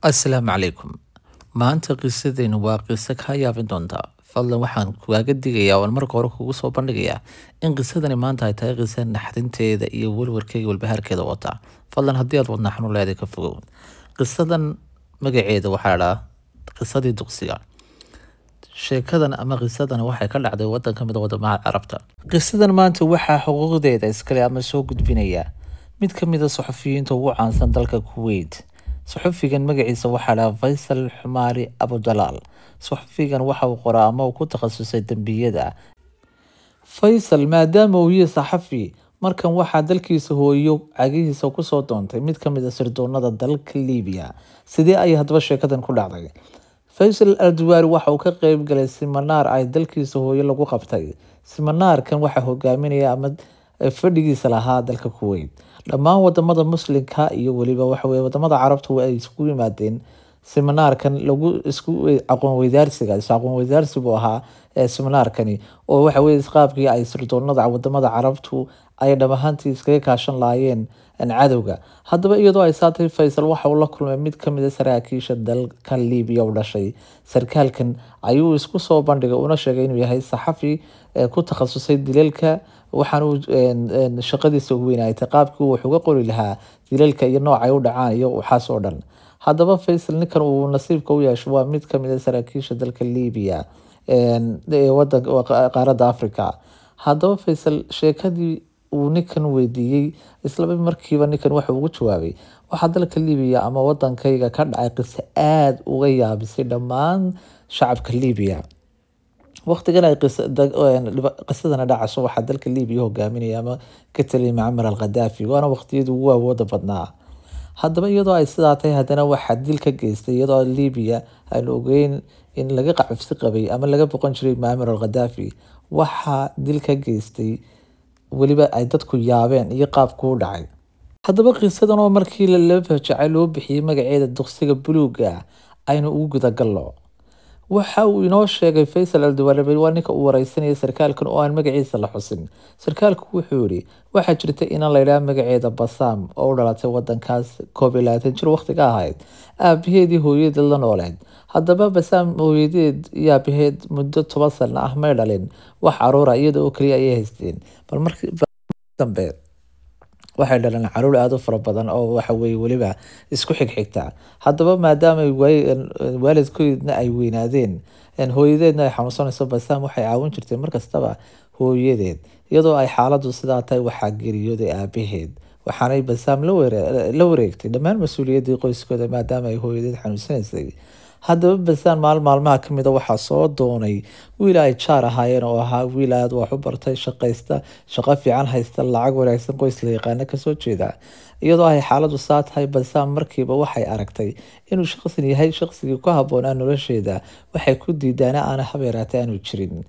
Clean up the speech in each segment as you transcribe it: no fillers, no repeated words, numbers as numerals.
Assalaamu calaykum. Maanta qisadeenu waa qiso kaa yaabin doonta. Fadlan waxaan kugaaga digayaa oon marka hore kugu soo bandhigayaa in qisadani maanta ay tahay qisa naxdinteeda iyo walwarkeega walbahaarkeeda wata. Fadlan haddii aad wadna xanuun leedahay ka fogow. Qisadan magaceeda waxaa la dhahaa qisadii duqsiga. Sheekadan ama qisadan waxay ka dhacday wadan ka mid ah wadamada Carabta. Qisadan maanta waxaa xuquuqdeeda iskale ama soo gudbinaya mid ka mid ah suxufiyiinta ugu caansan dalka Kuwait. Suxufigan magaciisa waxaa la Faysal Xumaari Abudalaal. Suxufigan waxa uu qoraa ama uu ku takhasusay dembiyada. Faysal maadaama uu yahay saxafi, markan waxaa dalkiisa hooyo cagihiisa kusoo doontay mid ka mid ah sirdoonada dalka Liibiya. Sidee ayay haddaba sheekadan ku dhacday? Faysal Alduwaari waxa uu ka qayb galay siminaar ay dalkiisa hooyo lagu qabtay. Siminaarkan waxaa hogaaminaya ama fadhigiisa lahaa dalka Kuwait. Dhammaan wadamada Muslimka iyo weliba waxa weeye wadamada Carabta waa ay isugu yimaadeen siminaarkan lagu isku aqoon weydaarsiga, is aqoon weydaarsi buu ahaa siminaarkani, oo waxa weeye qaabkii ay sirdoonada wadamada Carabtu ay dhab ahaantii iskaga kaashan lahaayeen cadowga. Haddaba iyadoo ay saatay, Faysal waxa uu la kulmay mid ka mid ah saraakiisha dalka Liibiya u dhashay. Sarkaalkan ayuu isku soo bandhigay una sheegay inuu yahay saxafi ku takhasusay dilalka, waxaana uu shaqadiisa ugu weynaayay qaabkii uu wax uga qori lahaa dilalka iyo nooca ay u dhacaan iyo waxaas oo dhan. Haddaba Faysal ninkan uu nasiibka u yeesho waa mid ka mid ah saraakiisha dalka Liibiya ee wadanka qaaradda Afrika. Haddaba Faysal sheekadii uu ninkan weydiiyey, islaba markiiba ninkan waxa ugu jawaabay: waxaa dalka Liibiya ama wadankayga ka dhacay qiso aada uga yaabisay dhammaan shacabka Liibiya. Waqtigan ay qisadana dhacayso waxaa dalka Liibiya hogaaminaya ama ka taliyay Mucamar al Khadaafi, waana waqtiyadii ugu awooda badnaa. Haddaba iyadoo ay sidaa tahay, haddana waxaa dil ka geystay, iyadoo Liibiya aanu ogeyn in laga qacabsi qabay ama laga boqon jiray Mucamar al Khadaafi, waxaa dil ka geystay weliba ay dadku yaabeen iyo qaabku u dhacay. Haddaba qisadan oo markii lala fajacay loo bixiyey magaceeda duqsiga buluuga aynu ugu gudagallo. Waxa uu inoo sheegay Faysal Alduwaarabe, waa ninka uu wareysanaya sarkaalkan oo aan magaciisa la xusin. Sarkaalku wuxuu yidhi: waxaa jirta inaan la idhaha magaceeda Basaam oo u dhalatay wadankaas, 21 jir waqtiga ahayd, aabaheedii hooyadeed la nooleed. Haddaba Basaam hooyadeed iyo aabaheed muddo 10 sano ah may dhalin wax caruura, iyada oo keliya ayay haysteen. Bal markii dambe waxay dhaleen caruur aada u fara badan oo waxa weeye weliba isku xigxigta. Haddaba maadaama waalidkoodna ay weynaadeen, hooyadeedna ay xanuunsanayso, Basaam waxay caawin jirtay markastaba hooyadeed. Iyadoo ay xaaladdu sidaa tahay, waxaa geeriyooday aabaheed, waxaanay Basaam la wareegtay dhammaan mas-uuliyaddii qoyskooda maadaama ay hooyadeed xanuunsanaysay. Haddaba Basaan maalin maalmaha ka mid a waxaa soo doonay wiil ay jaar ahaayeen oo ahaa wiil aada wax u bartay, shaqaysta, shaqo fiican haysta, lacag wanaagsan, qoys la yaqaano kasoo jeeda. Iyadoo ay xaaladdu saa tahay, Basaam markiiba waxay aragtay inuu shaqsin yahay shaqsigii ku habboonaa nolosheeda, waxay ku diidaana aana habeeraatay aanu jirin.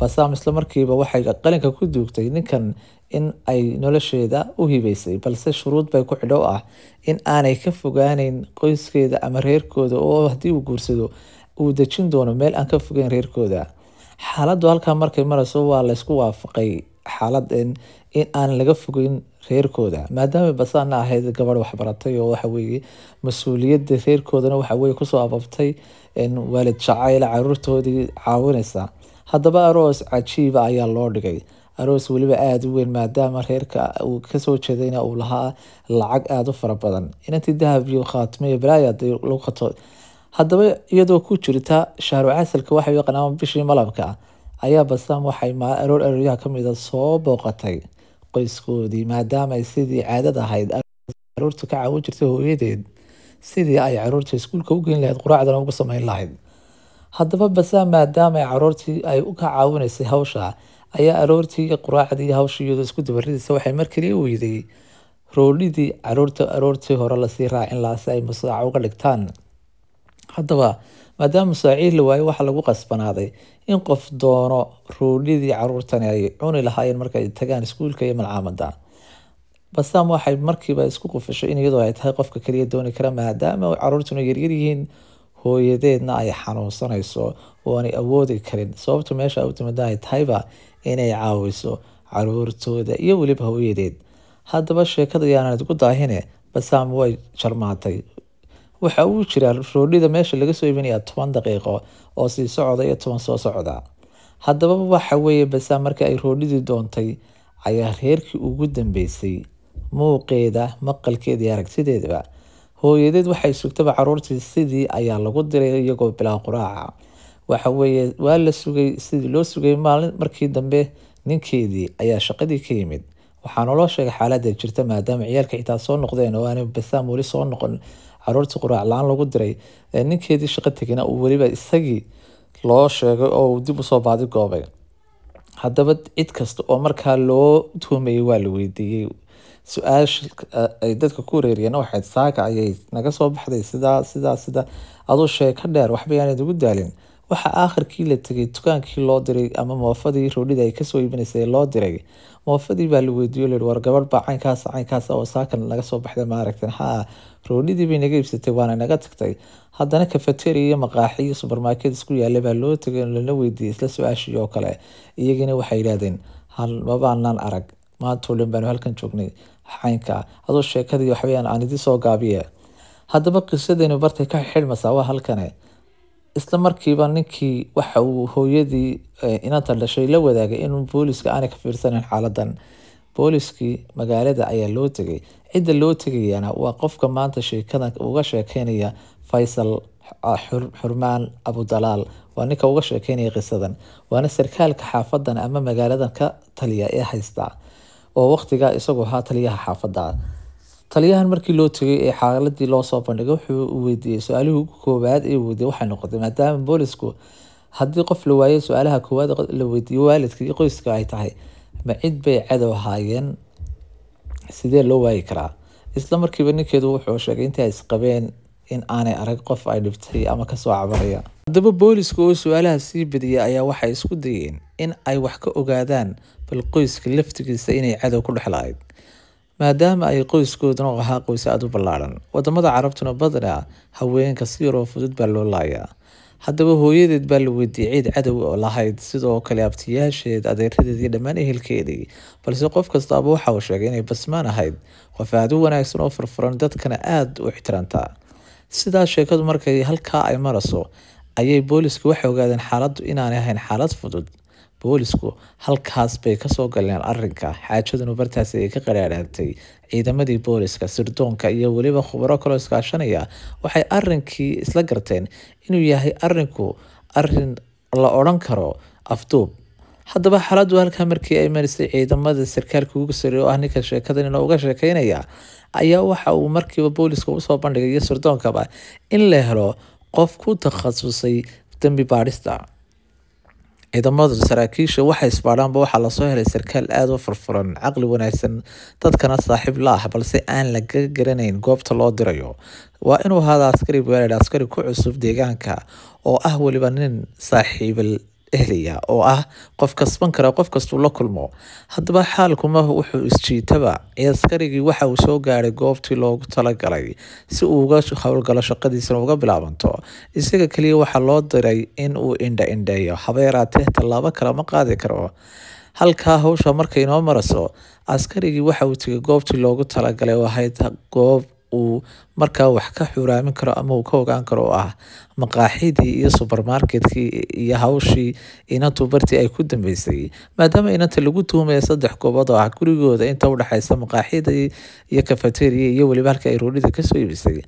Basaam isla markiiba waxay qalinka ku duugtay ninkan in ay nolosheeda u hibaysay, balse shuruud bay ku xidho ah in aanay ka fogaaneyn qoyskeeda ama reerkooda, oo haddii uu guursado uu dejin doono meel aan ka fogeyn reerkooda. Xaaladdu halkaa markay marayso, waa laysku waafaqay xaalad in aan laga fogeyn reerkooda, maadaama Basaanna ahayd gabadh waxbaratay oo waxa weeye mas-uuliyadda reerkoodana waxa weeye kusoo ababtay waalid jacayl caruurtoodii caawinaysa. Haddaba aroos cajiiba ayaa loo dhigay, aroos weliba aada u weyn, maadaama reerka uu kasoo jeedayna uu lahaa lacag aada u fara badan. Inantii dahab iyo khaatimo iyo balaaya lagu khato. Haddaba iyadoo ku jirta shahru casalka waxay u yaqaanaan bishii malabka, ayaa Basaam waxay aroor arooryaha ka mid a soo booqatay qoyskoodii, maadaama ay sidii caadada ahayd caruurta ka caawin jirtay hooyadeed sidii ay caruurta iskuulka u geyn lahayd, quraacdana ugu sameyn lahayd. Haddaba Basaam maadaama ay caruurtii ay ka caawinaysay hawsha, ayaa aroortii quraacdii hawsha iyadoo isku dabaridaysa waxay mar kaliya weyday roolidii caruurta aroortii hore lasii raacin lahaa si ay musaaca uga dhigtaan. Haddaba maadaama musaaciid la waayo, waxaa lagu qasbanaaday in qof doono roolidii caruurtani ay cuni lahaayeen markay tagaan iskuulka iyo malcaamadda. Basaam waxay markiiba isku qufashay in iyadoo ay tahay qofka kaliya dooni kara, maadaama caruurtuna yaryar yihiin, hooyadeedna ay xanuunsanayso oo aanay awoodi karin, sababta meesha u timida ay tahayba inay caawiso caruurtooda iyo weliba hooyadeed. Haddaba sheekada yaanan idinku daahine, Basaam way jarmaatay. Waxa uu jiraa roodhida meesha laga soo iibinayaa 10 daqiiqo oo sii socda iyo 10 soo socda. Haddaba waxa weeye Basaam markii ay roodhidii doontay ayaa reerkii ugu dambeysay muuqeeda, maqalkeeda iyo aragtideedaba. Hooyadeed waxay sugtaba caruurtii sidii ayaa lagu diray iyagoo bilaa quraaca. Waxa weeye waa la sugay sidii loo sugay. Maalin markii dambe ninkeedii ayaa shaqadii ka yimid. Waxaana loo sheegay xaaladda jirta maadaama ciyaalka xitaa soo noqdeen oo aanay Basaam weli soo noqon, caruurtii quraac la-aan lagu diray. Ninkeedii shaqo tegina uu weliba isagii loo sheegay oo uu dib usoo baadi goobay. Haddaba cid kasta oo markaa loo tuhumayay waa la weydiiyey. Su-aasha ay dadka ku wareeriyeen waxay saaka ayay naga soo baxday sidaa sidaa sida aduu sheeko dheer waxba yaanad ugu daalin. Waxa aakhirkii la tegay dukaankii loo diray ama moofadii roodhida ay kasoo iibinaysay loo diray. Moofadii baa la weydiiyey, la yidhi war gabadh baa caynkaas caynkaas oo saakan naga soo baxday ma aragteen? Haa, roodhidii bay naga iibsatay waana naga tagtay. Haddana cafeteria iyo maqaaxi iyo supermarket isku yaalla baa loo tegay, lana weydiiyey isla su-aashii oo kale. Iyagina waxay yidhaahdeen hal mabaanaan arag, maanta oo dhan baanu halkan joognay caynka. Adoo sheekadii waxbayaan aan idin soo gaabiye. Haddaba qisadeenu bartay ka xidhmaysaa waa halkane. Isla markiiba ninkii waxa uu hooyadii inanta dhashay la wadaagay inuu booliska aanay ka fiirsanayn xaaladan. Booliskii magaalada ayaa loo tegay. Cidda loo tegayana waa qofka maanta sheekadan uga sheekeynaya, Faysal Xurmaan Abudalaal. Waa ninka uga sheekeynaya qisadan, waana sarkaalka xaafadan ama magaaladan ka taliya ee haysta oo waqtigaa isagoo ahaa taliyaha xaafadda. Taliyahan markii loo tegay ee xaaladii loo soo bandhigay wuxuu weydiiyey su-aalihii ugu koowaad ee weydiiyey waxay noqotay, maadaama boolisku haddii qof la waayo su-aalaha koowaad la weydiiyo waalidka iyo qoyska ay tahay, ma cid bay cadow haayeen, sidee loo waayi karaa? Isla markiiba ninkeedu wuxuu sheegay intii ay isqabeen in aanay arag qof ay dhibtay ama kasoo cabanaya. Haddaba booliska oo su-aalaha sii badiyay ayaa waxay isku dayeen in ay wax ka ogaadaan bal qoyska laftigiisa inay cadow ku dhex lahayd, maadaama ay qoyskooduna ahaa qoys aada u ballaaran. Wadamada Carabtuna badanaa haweenka si yaroo fudud baa loo laayaa. Haddaba hooyadeed baa la weydiiyey cid cadow oo lahayd, sidoo kale abtiyaasheed, adeeradeed iyo dhammaan ehelkeedii, balse qof kastaaba waxa uu sheegay inay Basmaan ahayd qof aada u wanaagsan oo furfuran, dadkana aada u ixtiraamta. Sidaa sheekadu markay halkaa ay marayso ayay boolisku waxay ogaadeen xaaladdu inaanay ahayn xaalad fudud. Boolisku halkaas bay kasoo galeen arrinka, xaajaduna bartaasi ay ka qaraaraatay. Ciidamadii booliska, sirdoonka iyo weliba khubaro kaloo iskaashanaya waxay arrinkii isla garteen inuu yahay arrinku arrin la odhan karo afduub. Haddaba xaaladdu halkaa markii ay marisay, ciidamada sarkaalka ugu sarreeya oo ah ninka sheekadan inooga sheekeynaya ayaa waxa uu markiiba booliska usoo bandhigay iyo sirdoonkaba in la helo qof ku takhasusay dembi baadhista. Ciidamada saraakiisha waxay isbaadhaanba waxaa lasoo helay sarkaal aada u furfuran, caqli wanaagsan, dadkana saaxiib la ah, balse aan laga garanayn goobta loo dirayo. Waa inuu ahaada askari weerar, askari ku cusub deegaanka oo ah weliba nin saaxiibal ehliya oo ah qof kasban kara qof kastuu la kulmo. Haddaba xaalkuma wuxuu isjiitaba askarigii waxa uu soo gaaray goobtii loogu talagalay si uu uga howlgalo, shaqadiisana uga bilaabanto. Isaga kaliya waxaa loo diray in uu indha indheeyo, haba yaraatee tallaabo kale ma qaadi karo. Halkaa hawsha markay inoo maraso, askarigii waxa uu tegay goobtii loogu talagalay oo ahayd goob uu markaa wax ka xuraamin karo ama uu ka ogaan karo, oo ah maqaaxidii iyo supermarketkii iyo hawshii inantu bartii ay ku dambeysay, maadaama inanta lagu tuhumaya 3 goobood oo ah gurigooda, inta udhexaysa maqaaxidii iyo cafeteria iyo weliba halkii ay roodhida kasoo iibisay.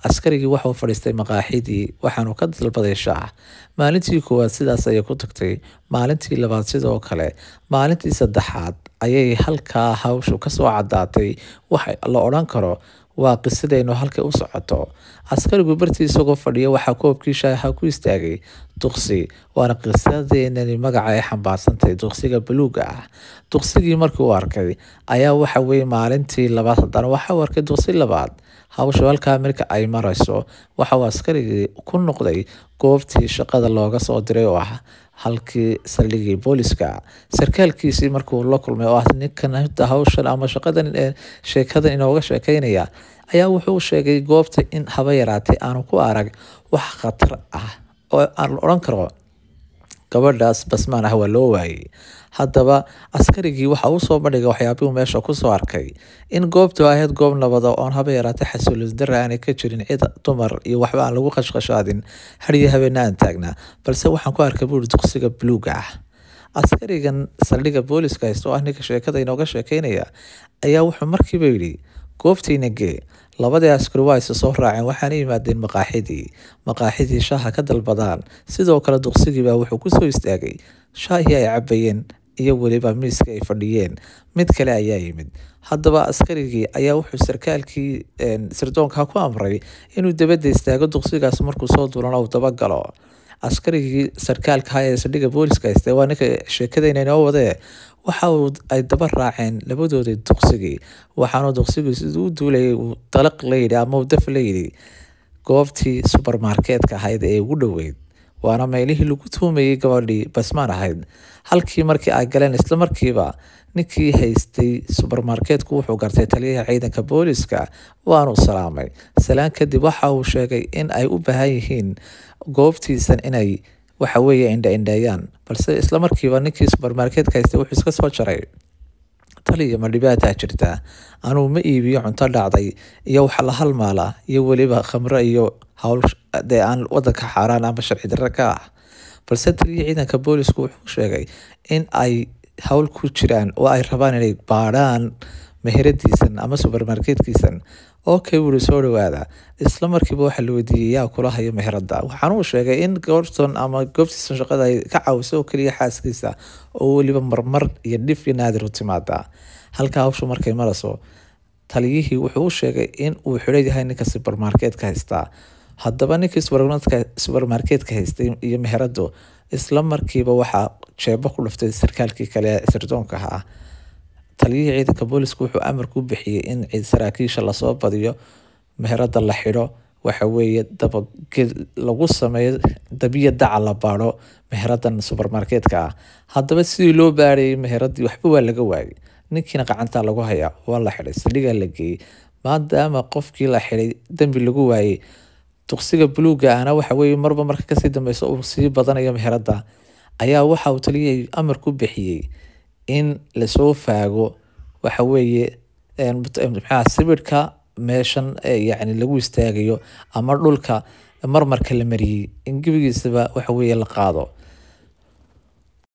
Askarigii waxauu fadhiistay maqaaxidii, waxaanu ka dalbaday shaah. Maalintii koowaad sidaas ayay ku tagtay, maalintii labaad sidoo kale, maalintii saddexaad ayay halkaa hawshu kasoo caddaatay. Waxa la odhan karo waa qisadaynu halkay u socoto. Askarigu bartii isagoo fadhiya waxaa koobkii shaaha ku istaagay duqsi, waana qisadeenani magaca ay xambaarsantahay, duqsiga buluuga ah. Duqsigii markii uu arkay ayaa waxa weeye maalintii labaad haddana waxa uu arkay duqsi labaad. Hawshu halkaa marka ay marayso waxa uu askarigii ku noqday goobtii shaqada looga soo diray oo ah halkii saldhigii booliska. Sarkaalkiisii markuu la kulmay oo ah ninkan hawshan ama shaqadan sheekadan inooga sheekeynaya ayaa wuxuu sheegay goobta in haba yaraatay aanu ku arag wax khatar ah oo aan la odhan karo Gabadhaas Basmaan ah waa loo waayey. Haddaba askarigii waxa uu soo bandhigay waxyaabihuu meesha kusoo arkay, in goobtu ahayd goob nabada oon haba yaraatee xasilooni darra aanay ka jirin, cid dumar iyo waxba aan lagu qashqashaadin, hariyo habeena aan taagnaa, balse waxaan ku arkay buuri duqsiga buluuga ah. Askarigan saldhigga booliska haysta oo ah ninka sheekada inooga sheekeynaya ayaa wuxuu markiiba yidhi, goobtiina gee. Labadii askari waa isa soo raaceen, waxaana yimaadeen maqaaxidii. Maqaaxidii shaaha ka dalbadaan. Sidoo kale duqsigii baa wuxuu kusoo istaagay shaahii ay cabayeen iyo weliba miiska ay fadhiyeen. Mid kale ayaa yimid. Haddaba askarigii ayaa wuxuu sarkaalkii sirdoonka ku amray inuu dabadda istaago, duqsigaas markuu soo duulana uu dabagalo. Askarigii sarkaalka ee saldhigga booliska haystay waa ninka sheekadayna inoo wadee, waxa uu ay daba raaceen labadoodii duqsigii, waxaanu duqsigii siduu u duulayay uu dalaq la yidhi ama uu daf la yidhi goobtii subermarketka ahayd ee ugu dhoweyd, waana meelihii lagu tuumayay gabadhii Basmaan ahayd. Halkii markii ay galeen, isla markiiba ninkii haystay subermarketku wuxuu gartay taliyaha ciidanka booliska, waanu salaamay. Salaan kadib waxa uu sheegay in ay u baahan yihiin goobtiisan inay waxa weeye indha indheeyaan, balse isla markiiba ninkii subermarketka haystay wuxuu iska soo jaray, taliya, ma dhibaataa jirta? Anuu ma iibiyo cunto dhacday iyo waxa la halmaala iyo weliba khamro iyo hawl dee aan wadanka xaaraan ama sharci darro ka ah. Balse taliya ciidanka boolisku wuxuu sheegay in ay hawl ku jiraan oo ay rabaan inay baadhaan meheradiisan ama subermarketkiisan. Okay, wuri, soo dhawaada. Isla markiiba waxaa la weydiiyey, yaa kula hayo meherada? Waxaana uu sheegay in goobtan ama goobtiisan shaqada ay ka caawiso oo keliya xaaskiisa, oo weliba marmar iyo dhif iyo naadir u timaada. Halka hawshu markay marayso, taliyihii wuxuu u sheegay in uu xidhan yahay ninka subermarketka haystaa. Haddaba ninkii subermarketka haystay iyo meheradu isla markiiba waxaa jeebo ku dhuftay sarkaalkii kale ee sirdoonka ahaa. Taliyihii ciidanka boolisku wuxuu amar ku bixiyey in saraakiisha lasoo badiyo, meherada la xidho, waxa weeye dabagel lagu sameeyo, dabiya daca la baadho meheradan subermarketka ah. Haddaba sidii loo baadhayay meheradii waxba waa laga waayay, ninkiina gacantaa lagu hayaa, waa la xidhay, saldhigaa la geeyey. Maadaama qofkii la xidhay dembi lagu waayey, duqsiga buluuga ahna waxa weeye marba marka kasii dambeysa uu sii badanayo meherada, ayaa waxa uu taliyay amar ku bixiyey in lasoo faago waxa weeye maxaa sibidhka meeshan yacni lagu istaagayo ama dhulka marmarka la mariyey in gebigiisaba waxa weeye la qaado.